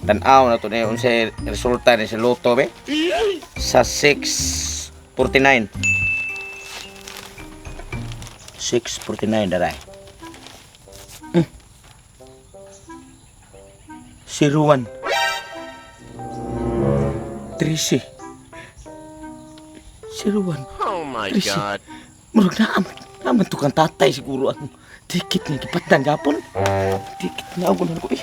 Tan-aw na to na unsay resulta ni sa loto be. Sa 649. 649 daray. 01. 13. 01. Oh my Trisi. God. Murag naaman to kang tatay siguro ang ticket nga gipatdan gapon. Ticket na ako na ko eh.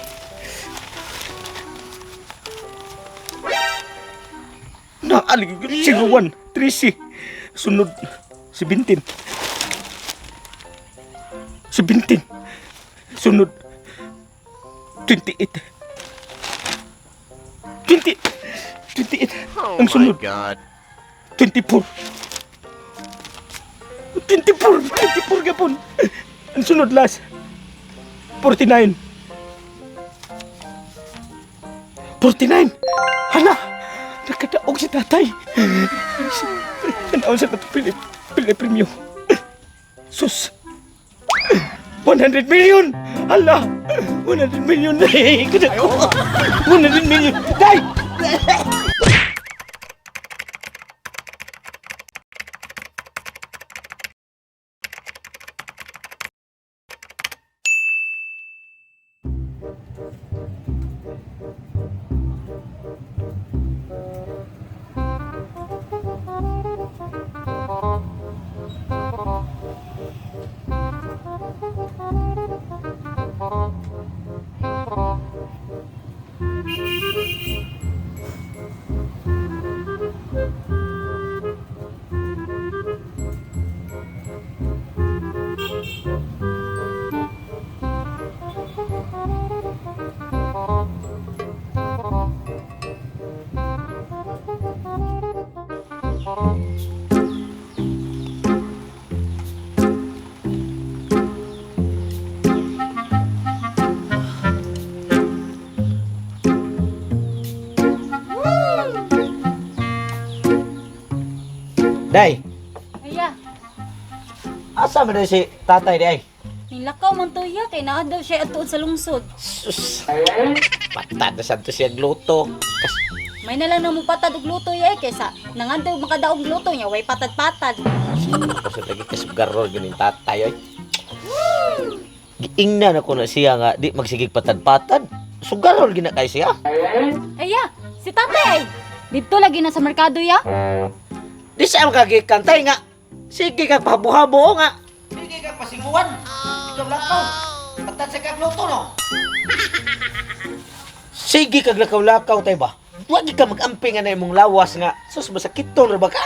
Naalig 01 13 sunod 17 17 sunod 28 20 28 Oh ang my sunod God. 24. 24! 24 gapon! Ang sunod last. 49. 49! Hala! Nakadaog si tatay! Tanaw sa nato Philip. Philip Premio. Sus! 100 million! Hala! 100 million! Kadako! 100 million! Day! Day! Aya, Asa man si tatay day? nilakaw man to ya kay naa daw siya atuod sa lungsod. Sus! Patad na santo siya gluto. Kas May na lang na mo patad og luto ya eh, kaysa nangandaw makadaog luto niya way patad-patad. Kasi lagi kasugarol ganin tatay oy. Giingnan ako na siya nga di magsigig patad-patad. Sugarol gina kay siya. Aya, si tatay ay didto lagi na sa merkado ya. Di siya makagikantay nga. Sige kag pabuhabo nga. Sige kag pasinguan. Ikaw lakaw. Patad sa kag luto no. Sige kag lakaw-lakaw tay ba. Wag ka mag-amping nga na imong lawas nga. Sus masakiton ra ba ka?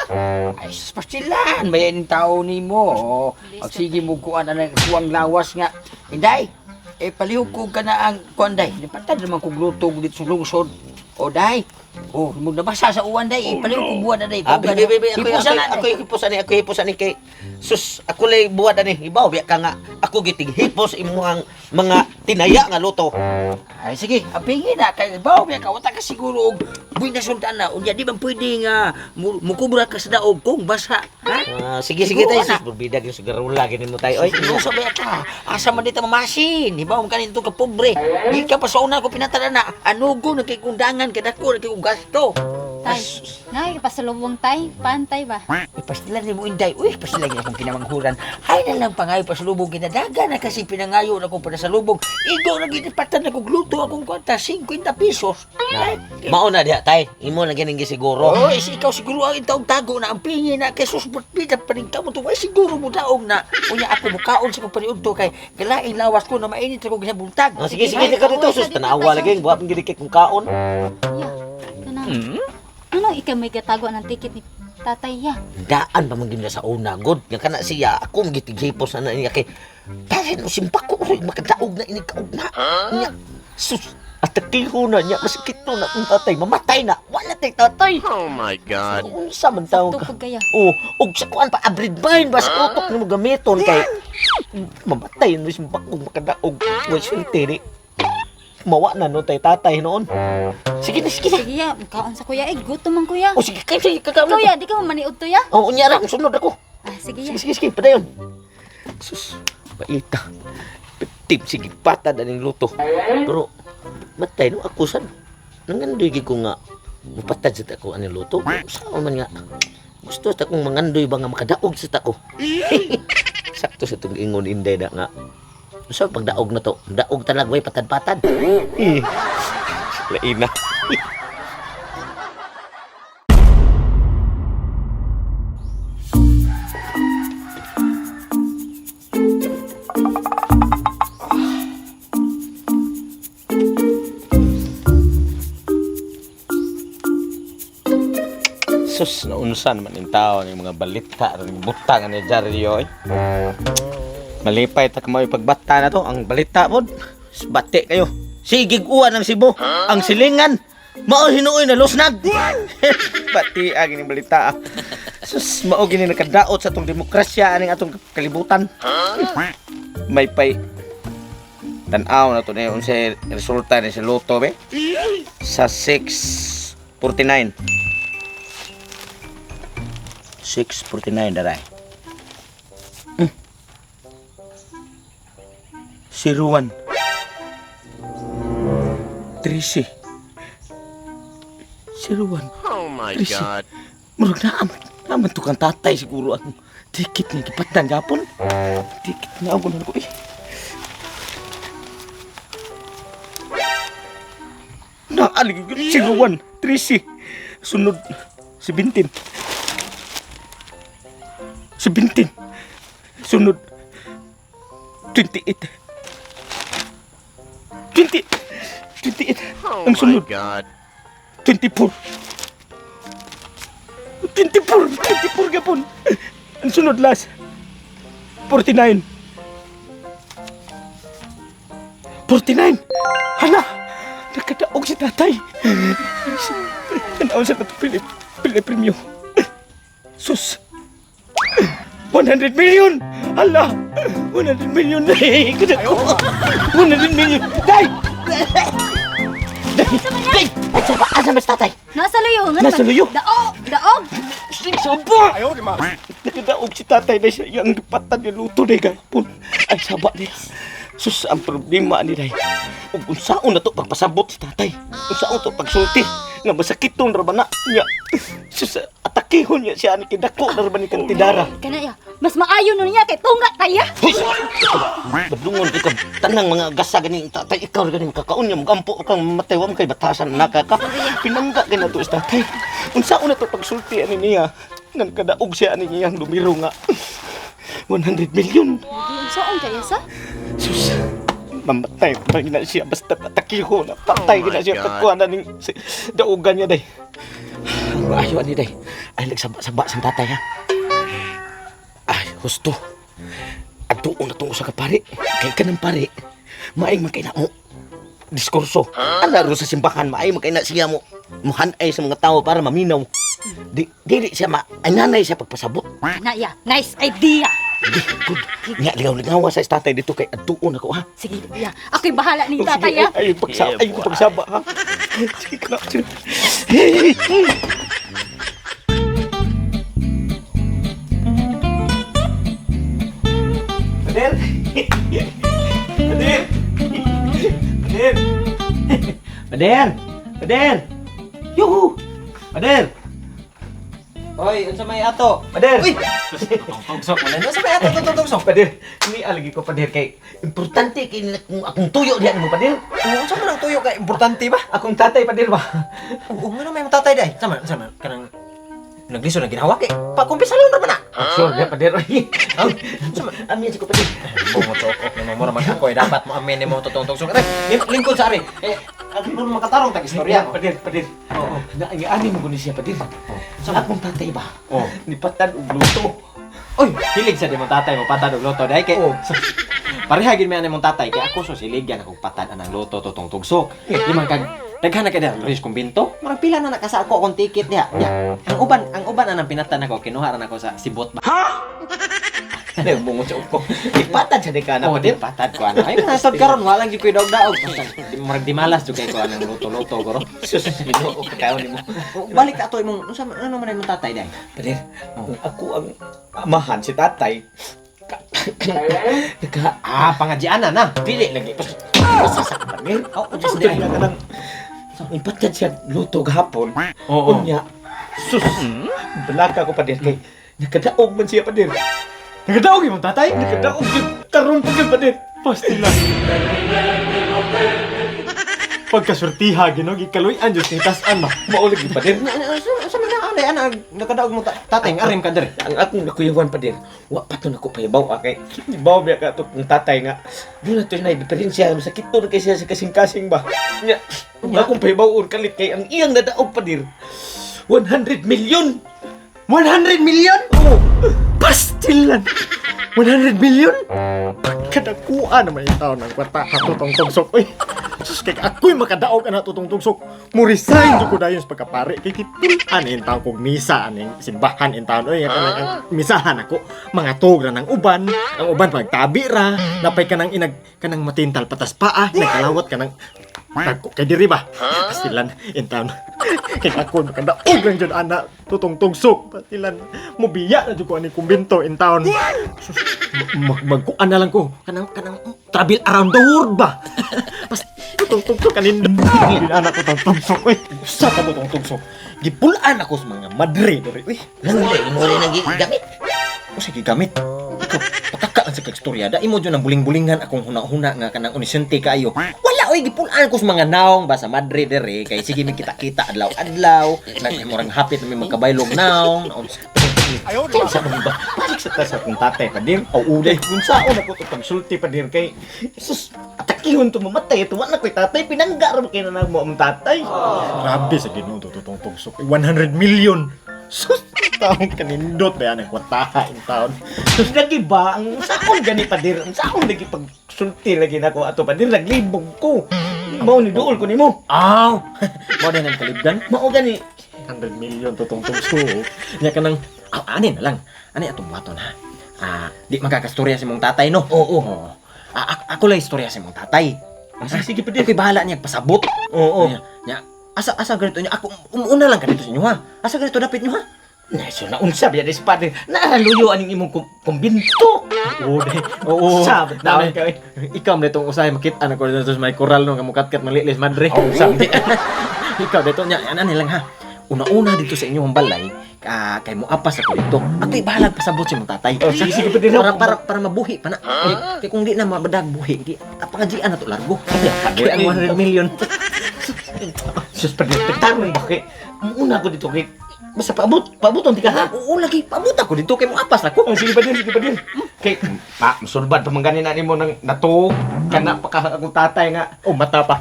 Ay, sus, pastilan, may tao ni mo. Ag sige mo kuan ang kuang lawas nga. Inday, eh palihog ko ka na ang kuan day. Nipatad naman kog luto dito sa lungsod. O day, oh, mo nabasa sa uwan day. Eh, palihog ko buwan na day. Ah, be, be, be, ako, Hipusan ako, na, ako, day. hipos ani, ako hipos ani kay sus, ako lay buwad ani, ibaw biya ka nga, ako gitig hipos imuhang mga tinaya nga luto. Ay, sige, apingin na. Kay bawo biya ka, wala ka siguro og buwi na sultan na. Unya, di ba pwede nga mukubra ka sa daog kung basa? Ha? Ah, sige, sige tayo, Siguro na. sus, burbida gyud sugarula gini mo tayo, oy. Sige, sa ba ka? Asa man dito mamasin? Hibaw man kanin ka pobre. Di ka pa sa una ko pinatala na anugo na kay kundangan kay dako na kay kong gasto. Tay, nay pasalubong tay, pantay ba? Eh, pastilan ni mo inday. Uy, pastilan gid akong kinamanghuran. Hay na lang pangayo pasalubong kinadaga na kasi pinangayo na akong panasalubong. Igo na gid patan na kog luto akong kwarta 50 pesos. Na, mao na diha tay, imo na gining gisiguro. Oh, is ikaw siguro ang taong tago na ang pingi na kay sus bida pa rin kamo to. Ay siguro mo daog na. Unya ako mukaon sa kong paniudto kay galaing lawas ko na mainit ako ginabuntag. Ah, sige, sige, ka dito, sus, tanawa lagi, buhat man gid kay kung kaon. Ya, kana. Ano ikaw may gatago ng ticket ni tatay ya? Daan pa man gid na sa una, god, nga kana siya, ako gitig hipos na niya kay tayo no simpak ko, uy, makadaog na ini kaog na. Nya, sus, atakiho na niya, masakit to na kung tatay, mamatay na, wala tay tatay. Oh my God. Unsa man tawag Sakto ka? pud kaya. Oh, og sa kuan pa abrid mind ba sa utok nimo gamiton kay mamatay no simpak ko makadaog. Wa swerte ni. Mawa na no tay tatay noon. Sige na, sige na. Sige ya, kaon sa kuya eh, gutom man kuya. Oh, sige kay sige kakaon na. Kuya, di ka man maniud to ya? Oh, unya ra, sunod ako. Ah, sige ya. Sige, sige, sige, padayon. Sus, paita. Tip, sige, patad aning luto. Pero, matay no, ako sad. Nangandoy gid ko nga mupatad sa tako ani luto. Sao man nga gusto sa akong mangandoy ba nga makadaog sa tako. Sakto sa itong ingon Inday na nga. Sa pagdaog na to, daog talaga way patad-patad. Eh, lain na. Sus, naunsa naman yung tao ng mga balita, ng butang ni Jaryo eh. Malipay ta kamo ipagbata na to, ang balita pod. Bate kayo. Sige uwan ang Cebu, ang silingan. Mao hinuoy na lusnag. Bati ang ining balita. Ah. Sus, mao gini nakadaot sa atong demokrasya aning atong kalibutan. May pay tan-aw na to na unsay resulta ni si Luto be. Sa 6:49. 6:49 daray. Si Ruan. 13. Si Ruan. Oh my Trisi. God. Murag naaman. Naaman to kang tatay siguro ang ticket ni gipatan gapon. Ticket na ako na ko eh. Naalig si Ruan. 13. Sunod 17. 17. Sunod 28. 20. 28. Oh Ang my sunod God. 24. 24! 24 gapon! Ang sunod last. 49. 49! Hala! Nakadaog si tatay! Tanaw sa kato Pilip, Pilip Premio. Sus! 100 million! Hala! 100 million na eh! Kadako! 100 million! Day! Day! Asa ba? Asa ba si tatay? Nasa luyo nga Nasa naman. luyo? Daog! Daog! Saba! Nakadaog si tatay na siya iyang gipatan ni luto na gapon. Ay, saba niya. Sus, ang problema ni Day. Ug unsaon na to pagpasabot si tatay. Unsaon to pagsulti. Nga masakit tong rabana niya. Sus, atakihon niya siya ni kidako na raban ni kantidara. Kana ya, mas maayo nun niya kay tunga kaya. Hoy! Badlungon kay ka tanang mga gasa ganing tatay ikaw ganing kakaon niya magampo kang mamatay wa man kay batasan naka ka. Pinangga kay nato sa tatay. Unsaon na to pagsulti ani niya? Nang kadaog siya ani iyang lumiro nga. 100 million. Unsaon kaya sa? Sus, mamatay pa na siya basta patakiho na patay Oh my na siya God. pagkuha na ning daugan niya day. Ayo ani day. Ay nagsaba-saba sa tatay ha. Ay, husto. Adtuon na tungo sa kapari. Kay kanang pare, maay man kay na mo diskurso. Ala ro sa simbahan, maay man kay na siya mo muhanay sa mga tao para maminaw. Di dili siya ma ay nanay siya pagpasabot. Kana ya, nice idea. Di, good. Nga ligaw-ligawa sa tatay dito kay adtuon ako ha. Sige, ya. Ako'y bahala ni Oh, tatay sige, ya. ay, ay, pagsaba, ay, pagsaba ha. Sige ka na. Sige. Pader! Pader! Pader! Pader! Pader! Yuhu! Pader! Hoy, unsa may ato? Pader! Uy! Tugsok mo na. Unsa may ato tutong tugsok? Pader, ni alagi ko pader kay importante kay nila kung akong tuyo diyan mo pader. Unsa man ang tuyo kay importante ba? Akong tatay pader ba? Oo, nga may tatay day. Sama, sama kanang naglisod na ginawa kay pakumpisa lang ra man na. Sure, di pader. Unsa man? Amin ko pader. Bungo chokok nimo mo naman ako eh dapat mo amin nimo totoong tugsok. Aray, lingkod sa ari. Eh, ano makatarong tag istorya. Pader, pader. Oo. Na ang ani mo guni siya pader. Sa akong tatay ba? Oo. Nipatan og luto. Oy, hilig sa di mo tatay mo patad og loto day kay. Pareha gid may ani mong tatay kay ako so siligyan akong patad anang loto totong tugsok. Di man kag daghan na kay dira Luis Kumbinto. Murag pila na nakasa ako akong ticket diha. Ya. Ang uban anang pinatan ako kinuha ra nako sa Sibot ba. Bungo sa uko. Nipatan siya di ka na Oh, di pader. patad ko ano. Ay, nasod karon wala lang jud koy daog-daog. Basta, murag di malas jud kay ko anang luto-luto goro. Sus, Ginoo ka kaon nimo. Oh, balik ta ato imong unsa man- ano man imong tatay day? Pader, kung ako ang amahan si tatay, naka Ah, pangajianan na. dili lagi. Basta sa pader. Oh, unsa Gusto man niya kanang Ipatad siya luto gahapon. Oo. Unya. Sus. Balaka ko pader kay nakadaog man siya pader. Nagadaog imong tatay? Nakadaog yun. Karon pa yun pader. Pastilan. Pagkasurtiha Ginoo gikaluy-an jud kay tas-an ba. Maulig yun pader. Sa man na anay ana nakadaog mo tatay arim ka dere. Ang akong nakuyawan pader. Wa pa to nako pahibaw ah, kay ibaw biya ka to kung tatay nga. Doon na to na diferensya masakit to na kay siya sa kasing-kasing ba. Nya, ang akong pahibaw kalit kay ang iyang nadaog pader. 100 million. 100 million? Oh, Pastilan. 100 million? Pagkadakuan naman yung taon ng kwarta hatutong tugsok. Uy, sus, kay ako'y makadaog ana tutong tugsok. Mo-resign jud ko dayon sa pagkapare. Kay kitin in taon kog misa aning simbahan in taon. Uy, kanang ang misahan ako. Mga tog ra ng uban, ang uban pagtabi ra, napay kanang inag kanang matintal patas paa, nagkalawat kanang Tagko kay diri ba? Pastilan in taon. Kay ako makadaog lang jud ana tutong tugsok. Pastilan mobiya na jud ko ani kumbinto in taon. Sus, magkuan na lang ko. Kanang kanang travel around the world ba? Pas tutong tugsok kanin. Anak ko tong tugsok. Uy, usa ka tutong tugsok. Gipulaan ako sa mga madre diri. Uy, Nang imo rin ang gigamit. usa gigamit. Ikaw, pataka lang sa kagstorya. Da imo jud ang buling-bulingan akong huna-huna nga kanang unisente kaayo. Wala oy gipulaan ko sa mga naong ba sa Madrid dere kay sige mi kita-kita adlaw-adlaw. Nag murang hapit na mi magkabaylog naong. Kinsa man ba? Balik sa ta sa akong tatay pader. Oo, dai kung saon ako to pagsulti pader kay sus atakihon to mamatay ito wala ko'y tatay pinangga ra kay na mo ang tatay. Grabe sa Ginoo to tutong tugsok. 100 million. Sus, taong kanindot ba yan ang kwartaha in taon. Sus lagi ba ang saon gani pader? Ang saon lagi pagsulti lagi nako ato pader naglibog ko. Mao ni duol ko nimo. Aw! Mo din ang kalibgan. Mao gani 100 million tutong tugsok. Nya kanang aw ani na lang. Ani atong buhaton ha. Ah, di magkakastorya si mong tatay no. Oo. Oo. Ah, ako lang istorya sa mong tatay. Ah, sige, sige pader. Ako'y bahala niya pasabot. Oo. Nya, nya, asa asa ganito niya ako umuuna lang ka dito sa inyo ha. Asa ganito dapit niyo ha? Na so naunsa biya des pader. Naaraluyo aning imong kumbinto. Oo, de. Oo. Sabi, Nami, tawag ka, eh. Ikaw man itong usahay makita na ko dito sa may koral no nga mukatkat malilis madre. Oo, sabi. Ikaw dito nya ano lang ha. Una-una dito sa inyong balay ka kay mo apas ako dito. Ako'y bahalag pasabot sa imong tatay. Oh, sige sige pader. Para mabuhi pa na. Kay kung di na mabadag buhi, di apangajian na to largo. Kay ang 100 million. Sus pader, tarong ba kay? Una ko dito kay basta paabot, paabot ang tika ha. Oo lagi, paabot ako dito kay mo apas na ko. Oh, sige pa din, sige pa din. Kay, pa, masulbad pa man gani na nimo nang nato. Kana pa ka akong tatay nga. Oh, mata pa.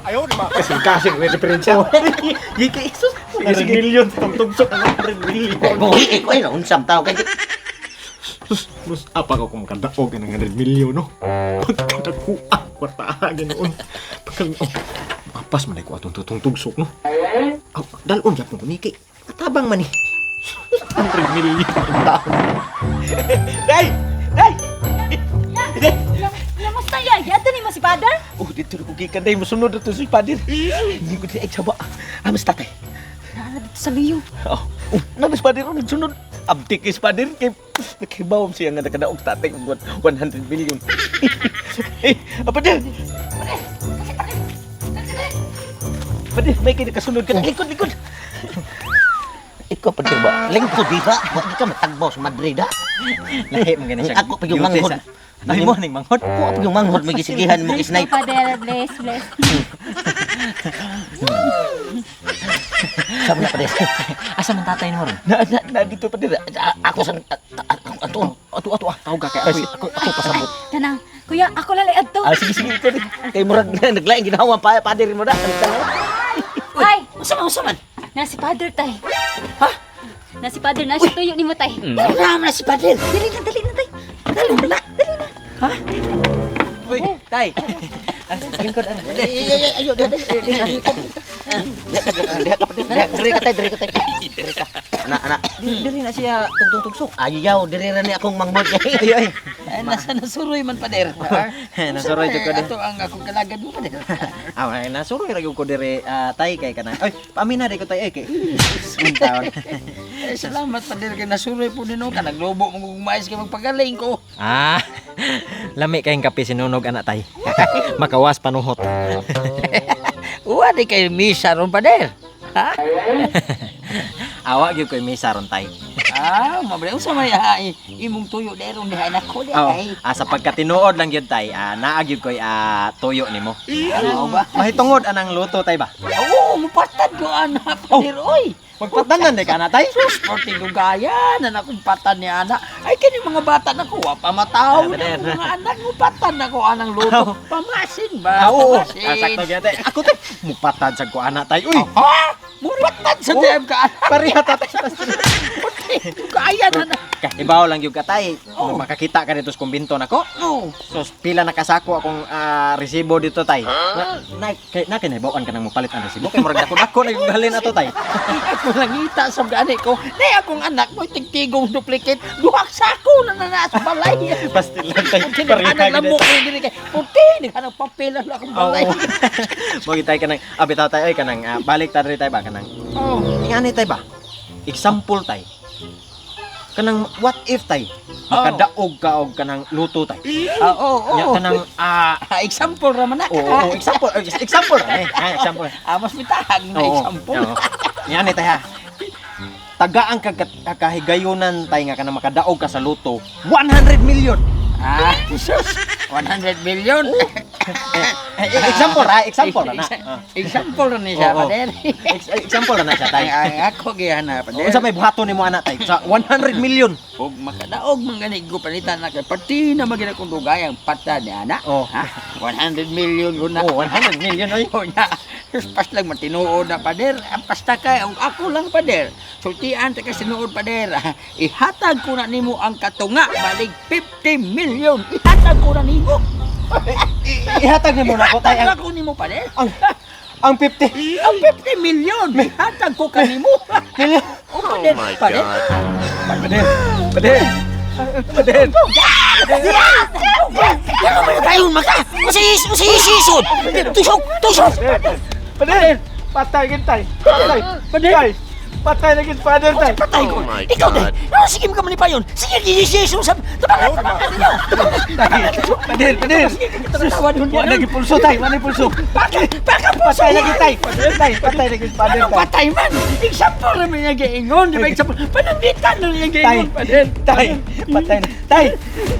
Kasing kasing may referensya. Di kay Jesus, Sige, sige. 100 million tong tugsok ang 100 million. Buhi ko ay naunsam tao kay Sus, mus apa ko kung makadaog ng 100 million no. Pagkadakuan kwarta ginoon. Pagkal oh, apas man ko atong tutong tugsok no. Aw, dalon gyapon ko ni kay katabang man ni. 100 million ang taon. Day! Day! Day! Lamusta ya? Yata ni mo si Father? Oh, dito na ko gikan day mosunod na to si Padir. Hindi ko di ay saba. Amas tatay. Naara dito sa luyo. Oh, oh namas Padir oh, nagsunod. Abtik is Padir kay nakibaw siya nga nakadaog tatay og 100 million. Eh, apa Padir? Padir, may kinakasunod ka. Likod, likod. Ikaw pader ba? Lingkod diha, wa di ka matagbaw sa Madrid ha. Lahi man gani siya. Ako pa yung manghod. Ay mo ning manghod. Ako pa yung manghod may gisigihan mo Bless snipe. mo, Father. Bless, bless. Sabi na pader. Asa man tatay nimo ron? Na, na, na dito Padir. Ako sa ato Ato ato ah, tawag ka kay ako ako, ako pasabot. Kanang, kuya, ako lalay adto. Ah, sige sige ikaw din. Kay murag naglaing ginawa pa pader mo da. Ay, Unsa man unsa man? na si Father tay. Ha? Na si Father, na siya tuyo ni mo tay. Wala man si pader. Dali na, dali na tay. Dali na, dali na. Uy, tay. Lingkod ana. Ay ay ay ayo dili Diha ka pader. Diri ka tay, diri ka tay. Diri ka. Ana ana. Dili na siya tungtong tugsok. Ayaw diri ra ni akong manghod. Ay ay. Nasa nasuroy man pader. Nasuroy jud ko de. Ato ang akong kalagad mo pader. Ah, nasuroy ra gyud ko dire tay kay kanang. Oy, paamina di ko tay ay kay. Taon. Eh, salamat pader kay nasuroy po nino ka naglobo mo kung mais kay magpagaling ko. Ah, lami kayong kape sinunog anak tay. Makawas panuhot. Uwa di kay misa ron, pader. Ha? Awa gyud ko'y misa ron, tay. Ah, mabali unsa may imong tuyo deron diha nako di Oh, ay. sa pagkatinuod lang gyud, tay, naa gyud ko'y tuyo nimo. Ano ba? Mahitungod anang luto, tay, ba? Oo, mupatad ko ana, pader oy. Magpatanan di ka na, tay. Sus, porting lugayan na akong patan ni ana. Ay kini mga bata na ko, wa pa mataw na Pader. akong mga anak mo patan na ko anang luto. Pamasin ba? Oo. Pamasin. Sakto gyud, tay. Ako, tay, mupatad sad ko ana, tay. Uy, Ha? Mupatad sa DM ka ana. pareha ta, tay. Porting lugayan ana. Ibaw lang gyud ka, tay. Oh. Makakita ka dito sa kumbinto nako. Oh. So, pila nakasako akong resibo dito, tay. Na, na, kay, na kinaibawan ka nang mopalit ang resibo. Kay murag dako-dako na yung galin ato, tay. Ako nangita sa gani ko. Nay akong anak mo tigtigong duplicate. Duhak sako na na sa balay. Pastil lang, tay. Puti Pareha naghanang gyud. lamok ko diri kay. Puti naghanang papel na akong Oo. balay. Mo tay kanang abi tay ay kanang balik ta diri tay ba kanang. Oh. Ingani tay ba? Example tay. Kanang what if tay makadaog ka og kanang luto, tay. Ah, oo, Nya oo. kanang Example ra man na. oo, oo, example example eh, example. Mas mitahag na Oo, example. oo. Ingani tay ha. Tagaan ka kahigayunan tay nga kanang makadaog ka sa luto 100 million. Jesus. 100 million. Eh, example ra, example ra na. Example ra ni siya, Oo. pader. Example ra na siya, tay. Ay, ay, ako gihana, pader. Unsa may buhaton nimo ana, tay sa 100 million? Og makadaog man gani ko palitan na kay pati na magina kong dugayang pata ni ana. Oh. Ha? 100 million ko na. Oh, 100 million oy. O nya, pas lang matinuod na, pader. Ang pasta kay ang ako lang, pader. Sultian ta ka sinuod, pader. Ihatag ko na nimo ang katunga balik 50 million. Ihatag ko na nimo. Ihatag nimo na ko, tay, Ihatag ang ko nimo, pader. ang 50 Ang 50 million. Ihatag ko kanimo. million. O, pader, Oh my pader. God. Pader! Pader! Pader! Tayo maka! Usisisod! Tusok! Tusok! Pader! Patay gid tay! Patay! Pader. Tay! Patay na gid father tay! Patay ko. Oh my Ikaw God. din. No, sige mo ka manipayon. Sige, Jesus, sab. Tabangan, tabangan ninyo. Pader! Pader! Wa na gid pulso tay! Wa na gid pulso! Bakit? Bakit po Patay na gid tay! Tay! Patay na gid father Ano tay! patay man? Example naman niya giingon, di ba? Example. Pananglitan na niya Tay! giingon, pader. Tay! Patay na! Tay!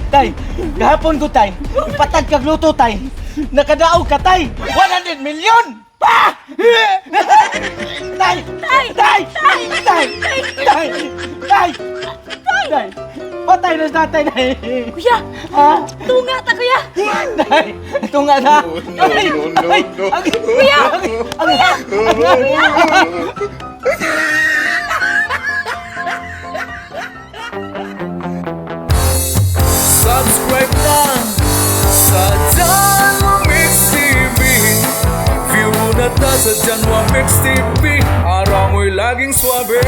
Tay! Gahapon ko tay! Ipatad kag luto tay! Nakadaog ka tay! 100 million! Pa! Tay! Tay! Tay! Tay! Tay! Tay! Tay! Patay na sa tatay tay! Kuya, Ha? tunga ta, kuya. Tay! Ito nga na! Ay! Ay! Kuya! Subscribe na sa Janwa Mix TV. View na ta sa Janwa Mix TV. Araw mo'y laging swabe.